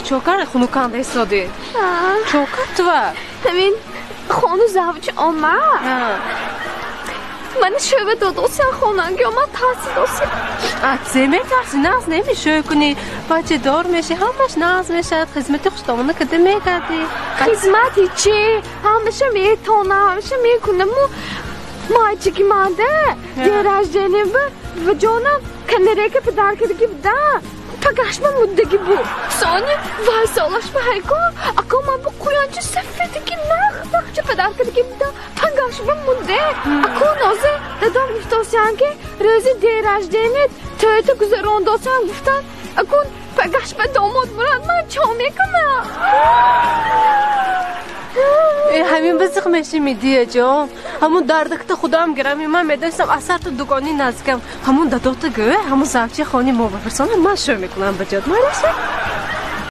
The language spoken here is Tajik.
чокар хунуканда истоди? Чокар тува? Ҳамин хону завҷ омад. Мани шӯва додосиан, хонанги омад, тарсидосиан. Зе метарси? Нағз неми, шӯй кунӣ, бачадор меши, ҳамаш нағз мешавад, хизмати хуштомона када мекардӣ. Хизмати чи? Ҳамаша метонам, ҳамаша мекунаму мальчики манда день рождения ба ҷонам канарейка подарка даги буда, пагашма муддаги бу. Сони вай солашма ҳайко ако ман бу қуянчи сафедаги нағз нағча подарка даги буда, пагашма мудде. Ако нозе дадом гуфтосиан, ки рӯзи день рождения тӯйта гузарондосиан гуфтан. Акун пагашма домод мурад, ман чо мекунам? Ҳамин бизиқ мешими, дияҷон, ҳамун дардакта худоам гирам. Ман медонистам, асарту дугони наздикам, ҳамун дадота гӯ, ҳамун завчи хони мо бапирсона, ман шӯ мекунам ба ҷод, майраша.